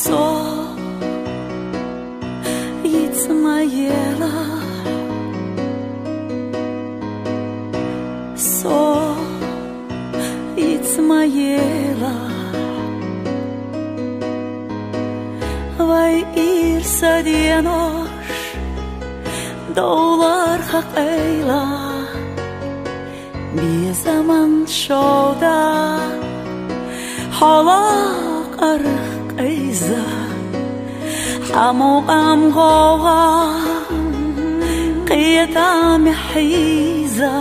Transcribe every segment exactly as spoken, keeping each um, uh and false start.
Со йиц ма яла, со йиц ма яла, вай ирса денош довлар хьакъайла. Безаман шовда хьалакъар къайза, хьамукъам гъовгъа къетам хьийза,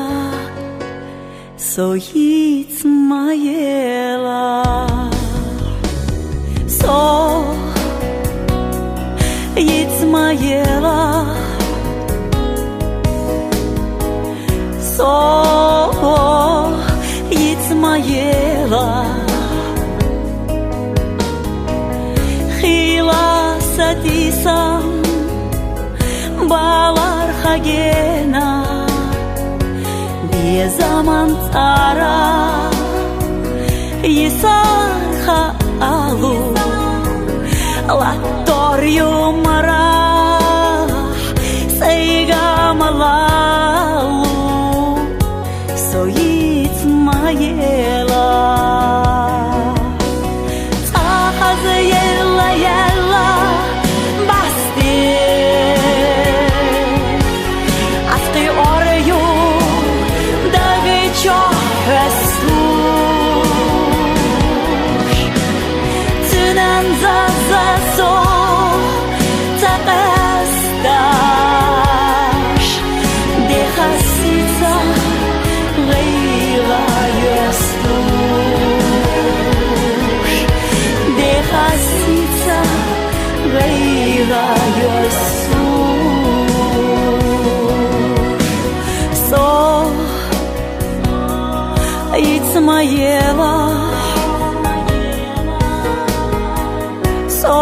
со йиц ма яла. Со йиц ма яла, со йиц ма яла, хийла са тийсан балар хьагена. Безаман цӀара йисар хьалу, латтор юмарах цӀайгам лалу, со йиц ма яла. ЦӀа хьаза яла, яла басте, аскъи ораю дагъи чо хьестуш, цунан заза со ца къасташ, дехасица гъайла йостуш, дехасица гъайла йостуш. Со йиц ма яла, со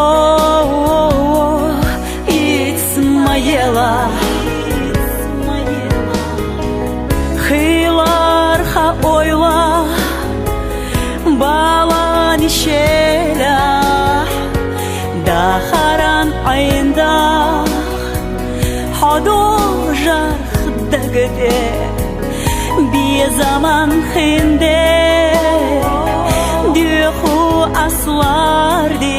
йиц ма яла, хийлар хьа ойла балан шелахь, дахаран гӀайндах хьодожарх дагде, безаман хинде духу асларди